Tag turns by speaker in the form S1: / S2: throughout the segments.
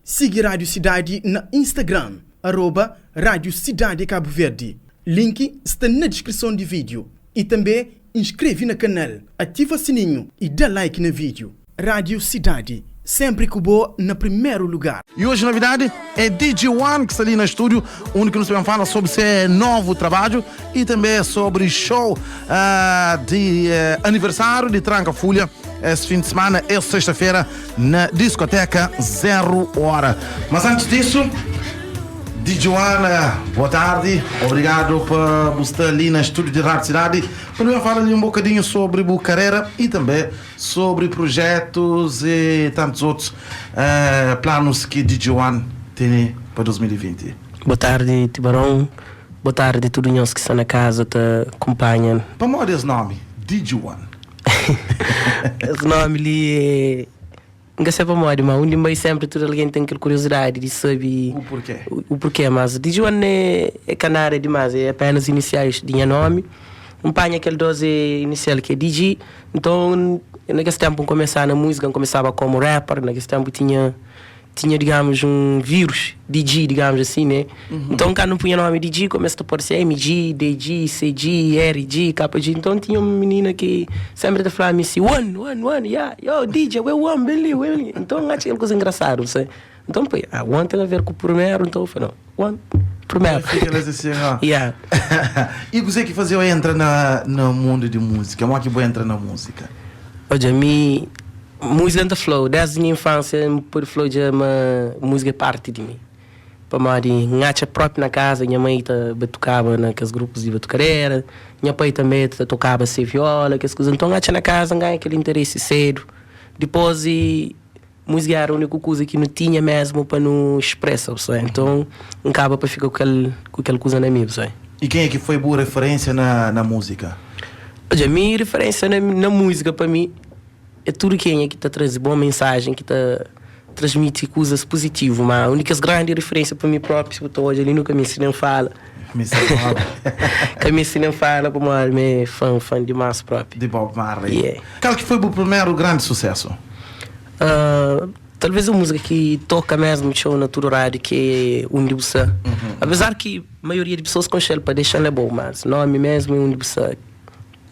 S1: Sigi Rádio Sidadi na Instagram, arroba Rádio Sidadi Cabo Verde. Link sta na diskrison di vídeo. I tanbê inskreve na kanal, ativa sininhu i da like na vídeo. Rádio Sidadi, sénpri ku bo na primeru lugar.
S2: E hoje novidade é DJ One que está ali na estúdio, onde que nos também fala sobre seu novo trabalho e também sobre show de aniversário de Tranka Fulha esse fim de semana, essa sexta-feira, na discoteca Zero Hora. Mas antes disso, DJ One, boa tarde, obrigado por estar ali na estúdio de Rádio Cidade, para nos falar ali um bocadinho sobre a carreira e também sobre projetos e tantos outros planos que DJ One tem para 2020.
S3: Boa tarde, Tibarão. Boa tarde a todos nós que estão na casa, te acompanham.
S2: Para modo esse nome, DJ One.
S3: Esse nome ali é. Nunca sei para modo, mas onde vai sempre toda alguém tem aquela curiosidade de saber
S2: o porquê.
S3: O porquê, mas DJ One é canária demais, é apenas iniciais de meu nome. Um panha aquele 12 inicial que é DJ. Então, naquele tempo, começar na música, começava como rapper, naquele tempo tinha, digamos, um vírus DJ, digamos assim, né? Então, quando não punha nome DJ, começou a aparecer MG, DG, CG, RG, KG. Então, tinha uma menina que sempre te falava assim, one, one, one, yeah, yo, DJ, we one, Billy, we. Então, acho que coisa engraçada, não sei. Então, pô, one tem a ver com o primeiro, então eu falei, não, one, primeiro.
S2: Fica assim, ó.
S3: Yeah.
S2: E você que fazia entra no mundo de música? Como é que você entra na música?
S3: Olha, mi música anda flow, desde a minha infância, por flow já uma música é parte de mim. Para mim, ngacha próprio na casa, minha mãe tá batucava naqueles grupos de batucadeira, minha pai também tá tocava se viola, aquelas coisas. Então, ngacha na casa, ganha aquele interesse cedo. Depois, e, música era a única coisa que não tinha mesmo para não expressar, sabe? Então, acaba para ficar com aquela coisa na minha, sabe?
S2: E quem é que foi boa referência na música?
S3: Olha, a minha referência na música, para mim, é tudo quem é que está trazendo boa mensagem, que está transmite coisas positivas, mas a única grande referência para mim próprio, se eu estou hoje ali no caminho, se não fala.
S2: Me fala.
S3: Caminho se não fala, como é fã demais próprio.
S2: De Bob Marley.
S3: Yeah.
S2: Qual que foi o primeiro grande sucesso?
S3: Talvez a música que toca mesmo show na tua rádio, que é Undi Bussa. Apesar que a maioria de pessoas conhece para deixar é bom, mas nome mesmo é Undi Bussa.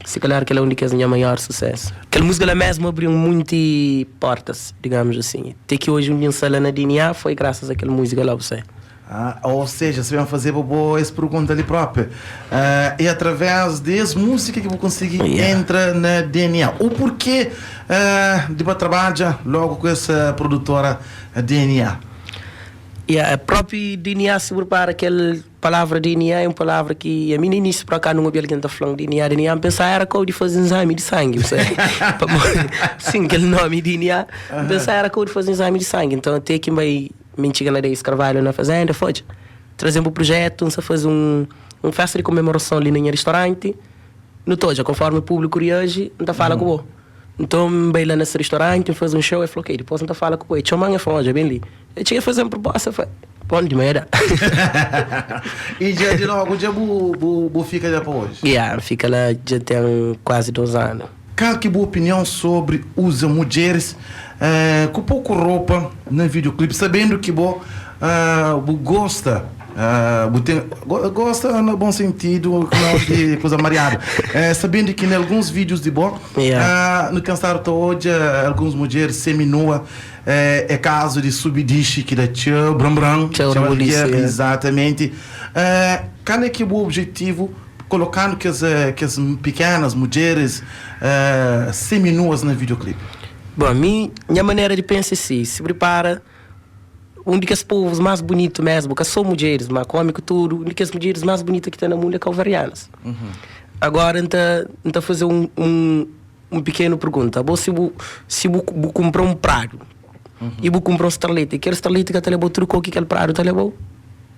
S3: Se calhar aquela é a única minha maior sucesso. Aquela música lá mesmo abriu muitas portas, digamos assim. Até que hoje um dia sala na DNA foi graças àquela música lá, você.
S2: Ou seja, você vai fazer boa essa pergunta ali próprio. É através dessa música que vou conseguir entrar na DNA. O porquê de trabalhar logo com essa produtora DNA?
S3: Yeah, a própria DNA se prepara aquela palavra DNA é uma palavra que a mim no início para cá não ouvi alguém tá falando DNA, DNA, pensar era código de fazer exame de sangue, você. Sim, aquele nome DNA, pensar era código de fazer exame de sangue. Então até que vai me chega na Deis Carvalho na fazenda, foi trazendo o projeto, você faz um festa de comemoração ali no restaurante, no Toja, conforme o público reage, não tá fala com o. Então, bem lá nesse restaurante, faz um show e falou, ok, depois não tá fala com o chama e falou, já bem ali. Eu tinha que fazer uma proposta, foi, bom de merda.
S2: E já de logo, já bu fica já para hoje?
S3: Yeah, fica lá, já tem quase 2 anos.
S2: Qual que é a boa opinião sobre usa mulheres com pouco roupa no videoclipe, sabendo que bo gosta, bo tem, gosta no bom sentido, não de coisa mareada. Sabendo que em alguns vídeos de bo, no cansar até hoje, algumas mulheres seminua, é caso de subidiche que dá tchau, bram, bram,
S3: Tchau,
S2: tchau,
S3: rebuliço,
S2: que é,
S3: yeah.
S2: exatamente. Qual é que é o objetivo colocando que as pequenas mulheres seminuas no videoclipe?
S3: Bom, a minha maneira de pensar é assim, se prepara um dos povos mais bonitos mesmo, que são mulheres, mas come com tudo, um das mulheres mais bonitas que tem no mundo é calvarianas. Agora, então, então fazer um pequeno pergunta. Bom, se bu, se bu, bu comprar um prado e bu comprar um starlete, aquele starlete que te levou truco que aquele prado te levou?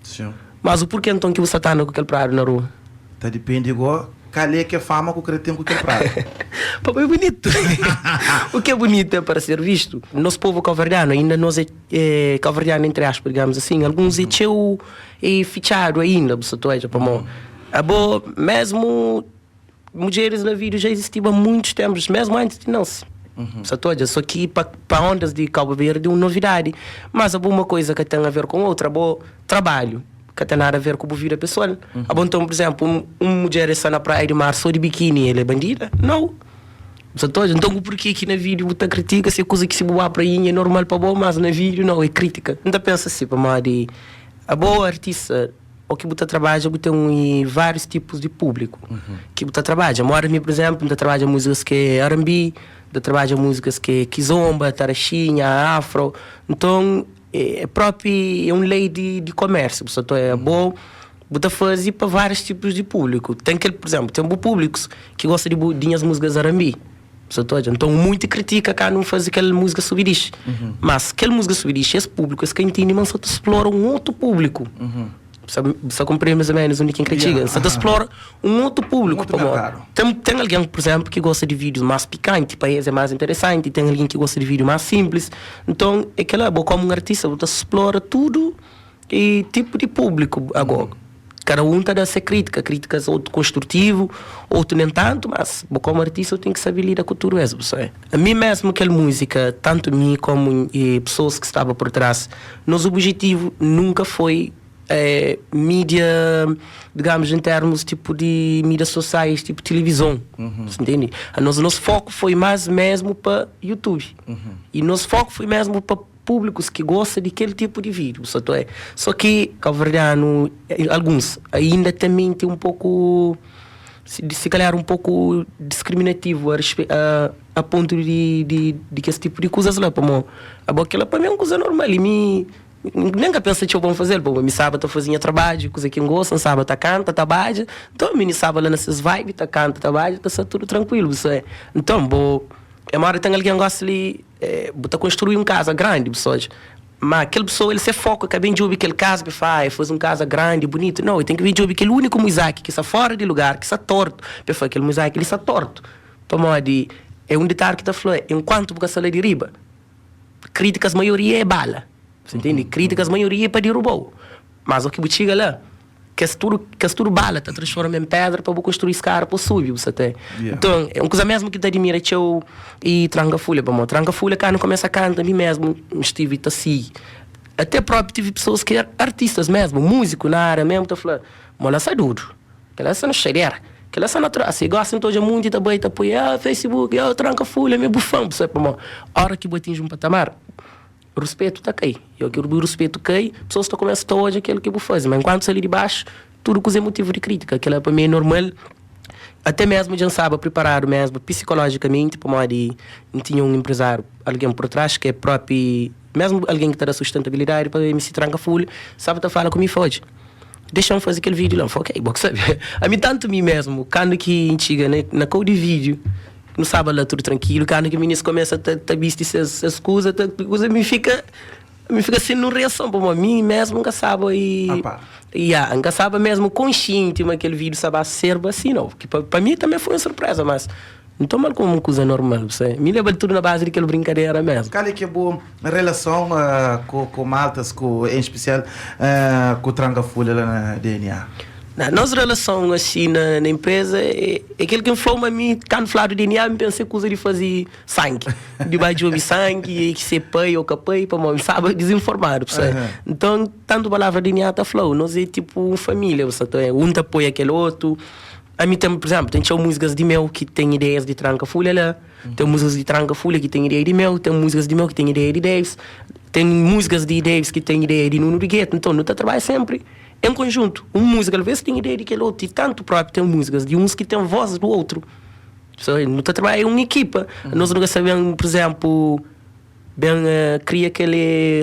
S2: Sim.
S3: Mas o porquê então que você tá com aquele prado na rua?
S2: Tá depende igual. Qual é que é fama que o cara tem com aquele prado?
S3: Pô, é bonito. O que é bonito é para ser visto. Nosso povo calverdiano, ainda nós é calverdiano entre aspas, digamos assim. Alguns é teu é fichado ainda, você tá aí, pô, A boa, mesmo mulheres na vida já existiam há muitos tempos, mesmo antes de nós. Sa ta odja? Só ki pa pa ondas di Cabo Verde é un novidadi. Mas abo uma koisa ka ten a ver com outra. Abo trabalhu ka ten nada a ver ku bu vida pesoal. Abo nton, por exemplo, un un mudjer e sta na praia di mar só di bikini, el é bandida? Nau. Sa ta odja? Nton purki ki na vídiu bu ta kritika si é kuza ki si bu ba prainha é normal pa bo, mas na vídiu nau, é kritika. N ta pensa si, pamodi abo artista o ki bu ta trabadja bu ten várius tipus di públiku ki bu ta trabadja. Moda mi, pur izénplu, N ta trabadja múzikas ki é R&B, N ta trabadja múzikas ki é kizomba, taraxinha, afro. Nton, é própi, é un lei di komérsiu. Bu sa ta odja, bo bu ta faze pa várius tipus di públiku. Ten kel, pur izénplu, ten bu públikus ki gosta di bu di nhas múzikas R&B. Bu sa ta odja? Nton, munti kritika kandu N faze kel múzika Subi Dixi. Mas kel múzika Subi Dixi, es públiku es ka intende ma N sa ta splora un otu públiku. Bu sa bu sa konprende mais o ménus undi ki N kre txiga? N sa ta splora un otu públiku pamodi ten ten algen, pur izénplu, ki gosta di vídius más pikanti, pa es é más interesanti, ten algen ki gosta di vídiu más sinplis. Nton, é kel-la, bo kómu un artista bu ta splora tudu E tipu di públiku ago, kada un ta da se krítika, krítikas otu konstrutivu, otu nen tantu, mas bo komu artista bu ten ki sabe lida ku tudu es, bu sabe. Ami mesmu kel múzika, tantu mi komu e pesoas ki staba por trás, nos objetivu nunka foi mídia, digamos, em termos tipu di mídias sosiais, tipu tilivizon, bu ntende? Anos, nos foku foi más mesmu pa YouTube e nos foku foi mesmu pa. Públicos ki gosta di kel tipo di vídeo, sa ta Só ki cabo-verdiano, alguns, ainda ta menti un poku, si calhar un poku discriminativo a respe a a ponto di di di kes tipo di kuzas la, pamo abo kila pa mi é un kuza normal i mi nen ka pensa txeu pa N fazel, pamo mi staba ta faze nha trabadju, kuza ki N gosta, N staba ta kanta, ta badja, nton mi staba la na ses vibe ta kanta, ta badja, ta sta tudu trankuilu, bu sabe. Nton bo é modi ten algen gosta li. Bu ta konstrui un kaza grandi, bu sabe. Ma kel pesoa, el se foku ka ben djobe kel kaza pa el fla, ah, el faze un kaza grandi, bunitu. Nau, el ten ki ben djobe kel úniku muzaki ki sta fóra di lugar, ki sta tortu, pa el fla, kel muzaki li sta tortu. Pamodi é un ditadu ki ta fla, enkuantu bu ka sta la di riba, krítikas maioria é bala. Bu ntende? Krítikas maioria é pa diruba-u. Mas óki bu txiga la, Kes tudu, kes tudu bala ta transforma en pedra pa bu konstrui skada pa subi, bu sa ta. Nton, é un kuza mesmu ki ta admira txeu e Tranka Fulha, pamodi Tranka Fulha kandu kumesa kanta mi mesmu N stivi ta sigi. Até propi tive pesoas ki é artistas mesmu, múziku na ária mesmu ta fla, Mola sa dudu, kela sa na xadera, kela sa natural. Si gosi N ta odja munti ta bai ta poi, ah Facebook, ah Tranka Fulha mi é bu fã, bu sabe pamodi ora ki bu atinji un patamar, Ruspetu ta kai. I oki bu ruspetu kai, pesoas ta kumesa ta odja kel ki bu faze. Ma enkuantu sta li di baxu, tudu kuza é mutivu di kritika. Kila pa mi é normal. Até mesmu dja N staba priparadu mesmu psikolójikamenti, pamodi N tinha un enprezáriu, algen pur trás, ki é propi mesmu algen ki ta da sustentabilidadi pa MC Tranka Fulha, staba ta fala ku mi, fla, Odja, dexa-m faze kel vídiu la. N fla, ok, bo ki sabe. Ami tantu mi mesmu, kandu ki N txiga na kau di vídiu, Nu staba la tudu trankilu kandu ki minis kumesa ta ta bisti ses ses kuza ta kuza mi fika mi fika sen nun reason pamodi mi mesmu N ka staba i ya N ka staba mesmu konsienti ma kel vídiu sta ba serba asi nau ki pa pa mi tanbe foi un surpreza mas N tomal komu un kuza normal bu sabe mi lebal tudu na bazi di kel brinkadera mesmu.
S2: Kal é ki é bu relason ku ku maltas ku en spesial ku Tranka Fulha la na DNA?
S3: Na nos relason asi na na inpreza é é kel ki N fla-u ma mi kandu fladu DNA mi pensa é kuza di faze sangi, di ba djobe sangi e ki se pai ô ka pai pamodi mi staba dizinformadu bu sabe. Nton tantu palavra DNA ta fla-u nos é tipu un família bu sa ta un ta apoia kel otu. Ami ten pur izénplu ten txeu múzikas di meu ki ten ideias di tranka fulha la, ten múzikas di tranka fulha ki ten ideia di meu, ten múzikas di meu ki ten ideia di Davis, ten múzikas di Davis ki ten ideia di Nuno di Gueto. Nton nu ta trabadja sénpri. En konjuntu, un múzika alvês ten ideia di kel otu i tantu própi ten múzikas di uns ki ten vós du outru. So, nu ta trabadja un ekipa. Nos nu ka sta ben, pur izénplu, ben kria kel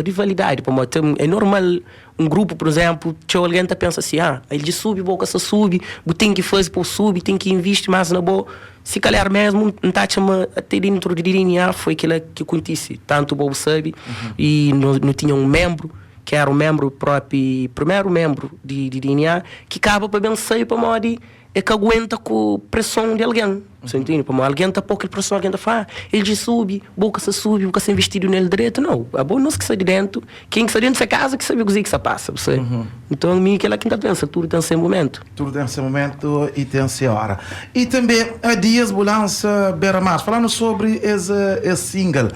S3: rivalidadi pamodi ten, é normal un grupu, pur izénplu, txeu algen ta pensa si, ah, el dja subi, bo ka sta subi, bu ten ki faze pa bu subi, ten ki invisti más na bo. Si kalhar mésmu, N ta atxa ma ate dentru di DNA foi kila ki kontise. Tantu bo bu sabe, i nu tinha un ménbru. ki éra un ménbru própi, primeru ménbru di DNA, ki kaba pa ben sai pamodi é ka aguenta ku preson di algen, bu ntende? Pamodi algen ta pô kel preson, algen ta fla, ah, el dja subi, bo ka sa subi, bu ka sa investidu nel dretu. Nau, abo nos ki sta di dentu, ken ki sta dentu se kaza ki sabe kuzê ki sta pasa, bu sabe? Nton, mi kel-la ki N ta pensa, tudu ten se mumentu.
S2: Tudu ten se mumentu i ten se óra. I tanbê, há dias bu lansa Bera Mar. Fala-nu sobri es es single,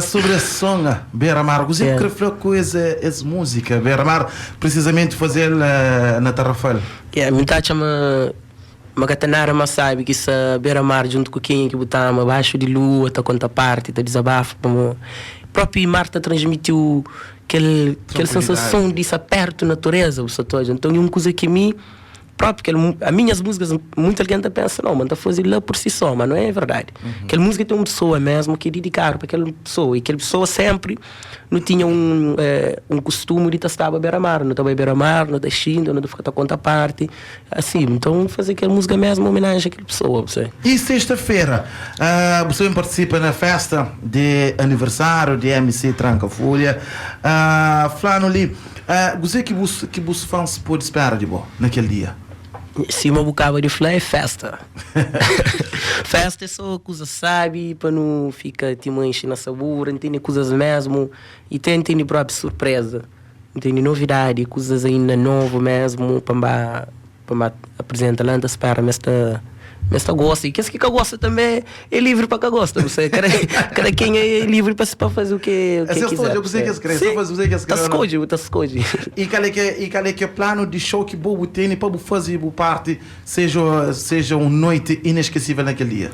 S2: sobri es son Bera Mar. Kuzê ki bu krê fla ku es es múzika Bera Mar, prisizamenti faze-l na Tarrafal?
S3: Yeah, mi ta atxa ma ma ka ten nada más sábi ki sta bera mar djuntu ku kenha ki bu ta ama, baxu di lua, ta konta parti, ta dizabafa, pamodi própi mar ta transmitiu kel kel sensason di sta pertu natureza, bu sta ta odja. Nton é un kuza ki mi própi kel ami nhas múzikas muita algen ta pensa nau ma N ta faze la pur si só, ma no é verdadi. Kel múzika ten un pesoa mesmu ki é didikadu pa kel pesoa i kel pesoa sénpri nu tinha un un kustumu di ta staba bera mar, nu ta bai bera mar, nu ta xinta, nu ta fika ta konta parti, asi. Nton N faze kel múzika mesmu omenajen a kel pesoa, bu sabe.
S2: I sexta-fera bu sta ben partisipa na festa di aniversáriu di MC Tranka Fulha. Fla-nu li, kuzê ki bus ki bus fans pode spera di bo na kel dia?
S3: Sima bu kaba di fla, é festa. Festa é só kuza sabi pa nu fika ti manxe na sabura, ntende kuzas mesmu i ten ntende propi surpreza, ntende novidadi, kuzas ainda novu mesmu pa N ba Pa ma apresenta la, N ta spera ma es ta ma es ta gosta. I kes ki ka gosta tanbe é livri pa ka gosta. Bu sabe, kada kada kenha é livri pa pa faze u ke u ke
S2: Es
S3: kizer.
S2: skodje kuzê ki es kre,
S3: Si,
S2: es faze kuzê ki es
S3: ta
S2: kre ô nau.
S3: skodje, bu ta skodje.
S2: I kal é ke i kal é ke planu di show ki bo bu tene pa bu faze bu parti seja seja un noiti ineskesível na kel dia?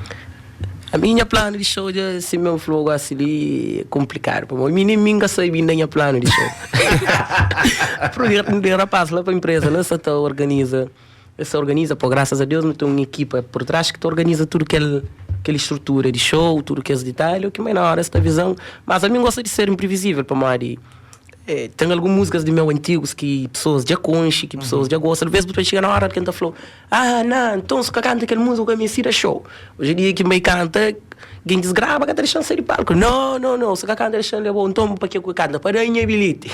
S3: Ami nha planu di show dja si meu flou gosi li é konplikadu pamodi mi nen mi nka sabi inda nha planu di show. Di rapaz la pa empresa la sa ta organiza, es sa organiza po grasas a Deus nu ten un ekipa por tras ki ta organiza tudu kel kel estrutura di show, tudu kes detalhi, o ki mai na ora es ta avizan, mas ami n gosta di ser inprevisível pamodi ten algun múzikas di meu antigus ki pesoas dja konxe, ki pesoas dja gosta, alvês bu ta txiga na ora algen ta flau. Ah na, nton su ka kanta kel múzika ku MC da show. Oji dia ki N bai kanta, gentis graba ka ta dexa-m sai di palku. No, no, no, su ka kanta dexa-m leba-u. Nton pa ke ku kanta? Pa da nha bilheti.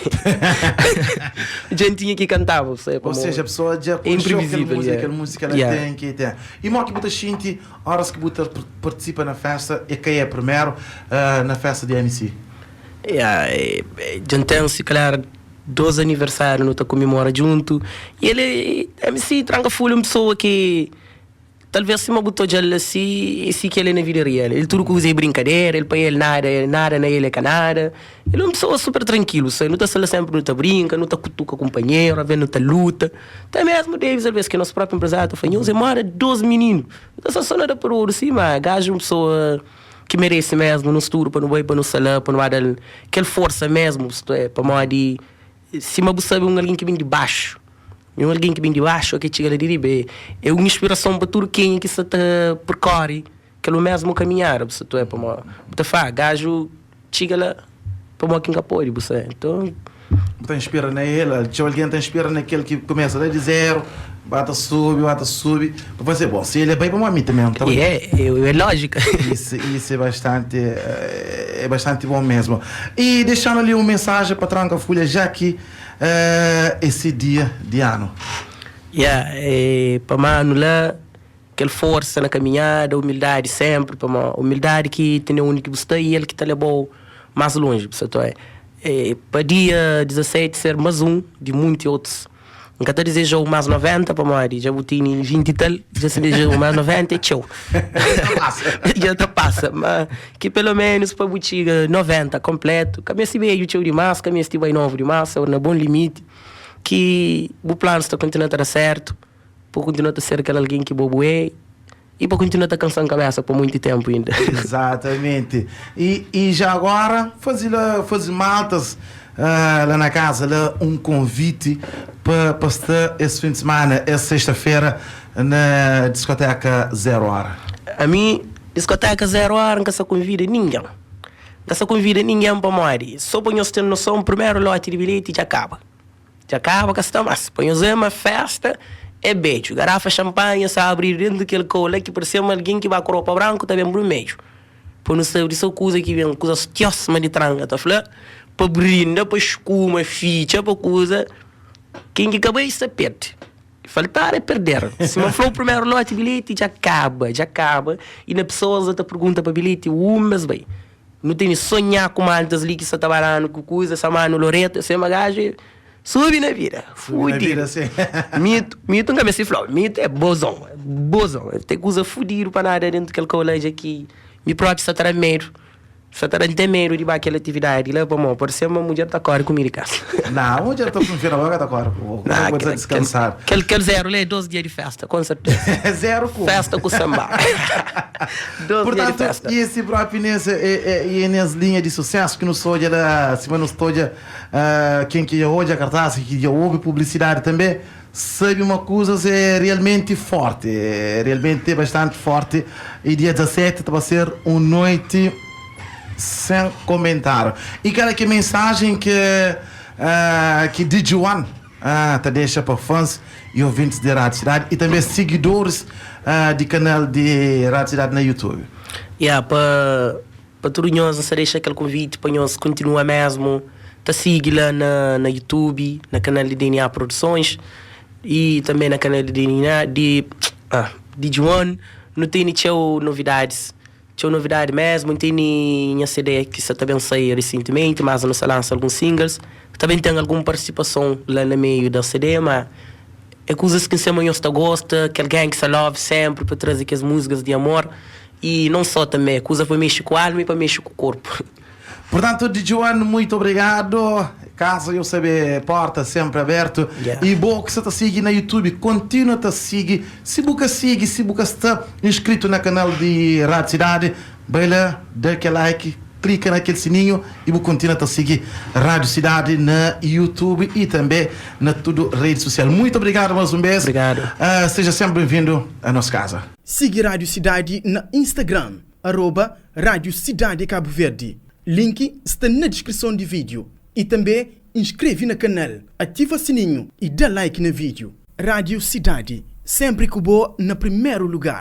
S3: Dja N tinha ki kantaba, bu sabe,
S2: Ou
S3: pamodi
S2: seja, pesoa dja
S3: é
S2: konxeu kel
S3: inprevisível,
S2: múzika,
S3: yeah.
S2: kel múzika la
S3: Yeah.
S2: ten ki ten. I mo ki bu ta xinti óras ki bu ta partisipa na festa, e ka é primeru, na festa di MC?
S3: Yeah, dja N ten si kalhar 2 aniversário nu ta komemora djuntu i el é MC Tranka Fulha un pesoa ki talvez sima bu ta odja-l asi é si ki el é na vida real el tudu kuza é brinkadera el pa el nada nada na el é ka nada el é un pesoa super trankilu sa nu ta sta la senpri nu ta brinka nu ta kutuka kunpanheru aves nu ta luta te mesmu Davis alvez ki é nos propi enpresáriu ta fla nhos é moda 2 mininu nu ta sta so na da parodu si ma gaju un pesoa ki merese mesmu nos tudu pa nu bai pa nu sta la pa nu ba dal kel forsa mesmu isto é pamodi sima bu sabe un algen ki ben di baxu un algen ki ben di baxu ki txiga la di riba é é un inspirason pa tudu kenha ki sta ta perkore kel mesmu kaminhada bu sta é pamodi bu ta fla gaju txiga la pamodi ki N ka pode bu sta nton.
S2: Bu ta inspira na el, txeu algen ta inspira na kel ki kumesa la di zeru, ba ta subi, ba ta subi, pa faze, bon, si el é bai pamodi mi tanbe N ta bai.
S3: É, é lójika.
S2: Isso, isso é bastante, é bastante bom mesmo. E deixando ali um mensagem pa Tranka Fulha, já que esse dia de ano.
S3: Yeah, é, pa manu la, kel forsa na kaminhada, humildadi sempre, pamodi humildadi ki tene undi ki bu sta e el ki ta lebau mas lonji, bu sa ta oia. Pa dia 17 ser mas un di munti otus. N ka ta dizejau mas 90 pamodi dja bu tene 20 i tal, dja si dizejau mas 90 é txeu. Dja ta pasa. Ma ki pelo menus pa bu txiga 90 konpletu, ka meste bedju txeu dimas, ka meste bai novu dimas, na bon limiti, ki bu planus ta kontinua ta da sertu, pa kontinua ta ser kel algen ki bo bu é. I pa kontinua ta kansa-m kabesa pa monti tenpu inda.
S2: Exatamente. E, e já agora faze lá, faze maltas ah, lá na casa lá um convite pa pa sta esse fim de semana, essa sexta-feira na discoteca Zero Hora.
S3: Ami, diskoteka Zero Hora N ka sa konvida ningen. N ka sa konvida ningen pamodi, so pa nhos ten noson, primeru loti di bilheti dja kaba. Dja kaba ka sta mas. Pa nhos ama festa é bedju. Garafa xanpanha sa abridu dentu kel kau la ki parse ma algen ki ba ku ropa branku ta ben brumedju. Pa nu sabe di so kuza ki ben kuzas tios ma di tranka ta fla pa brinda pa skuma fitxa pa kuza ken ki ka bai sta perde. Faltar é perder. Sima fla-u primeru loti bilheti dja kaba, dja kaba i na pesoas sa ta pergunta pa bilheti un mes bai. Nu tene so nhaku maltas li ki sa ta ba danu ku kuza, sa manu Loreto, se ma gaju é subi na vida, fudidu. Mito, mito N ka meste fla-u, mito é bozon, é bozon. Ten kuza fudidu pa nada dentu kel kau la dja ki mi propi sa ta da medu. Sa ta da-m te medu di ba kel atividadi la, pamodi pode ser ma mudjer ta kóre ku mi di kasa.
S2: Nah, mudjer ta kunfia na bo, ka ta kóre ku bo.
S3: Nah,
S2: Bo ta diskansadu.
S3: Kel, kel zeru la é dos dia di festa, kon serteza.
S2: Zeru ku.
S3: Festa ku sanba. Dos dia di
S2: Portantu,
S3: festa.
S2: i esi propi nes, e, e, e nes linha di susesu ki nu sta odja la, sima nu sta odja, ah, ken ki dja odja kartaz, ki dja obi publisidadi tanbe, sabe ma kuzas é realmenti forti, é realmenti bastante forti i dia 17 ta ba ser un noiti sen komentáriu. I kal é ki mensajen ki ki DJ One ta dexa pa fãs i ouvintis di Rádio Sidadi i tanbe sigidoris di kanal di Rádio Sidadi na YouTube?
S3: Ya, pa pa tudu nhos N sta dexa kel konviti pa nhos kontinua mesmu ta sigi la na na YouTube, na kanal di DNA Produções i tanbe na kanal di DNA di ah DJ One. Nu tene txeu novidadis, txeu novidadi mesmu. N tene nha CD ki sa ta ben sai resentimenti, mas nu sta lansa alguns singles. Ta ben ten algun partisipason la na meiu da CD, ma é kuzas ki N se ma nhos ta gosta, kel Gangsta Love senpri pa traze kes múzikas di amor. I non só tanbe, kuza pa mexe ku alma i pa mexe ku korpu.
S2: Portanto, DJ One, muito obrigado. Casa eu sabe, porta sempre aberto.
S3: Yeah.
S2: E bo que sa ta sigui na YouTube, continua ta sigui. Se bu ka sigui, se bu ka sta inscrito na canal di Rádio Cidade, vai lá, dá aquele like, clica naquele sininho e bu continua ta sigui Rádio Cidade na YouTube e também na tudo rede social. Muito obrigado mais um vez.
S3: Obrigado.
S2: Seja sempre bem-vindo à nossa casa.
S1: Sigi Rádio Sidadi na Instagram, arroba Rádio Sidadi Cabo Verde. Link sta na diskrison di vídeo. I tanbê inskreve na kanal, ativa sininhu i da like na vídeo. Rádio Sidadi, senpri ku bo na primeru lugar.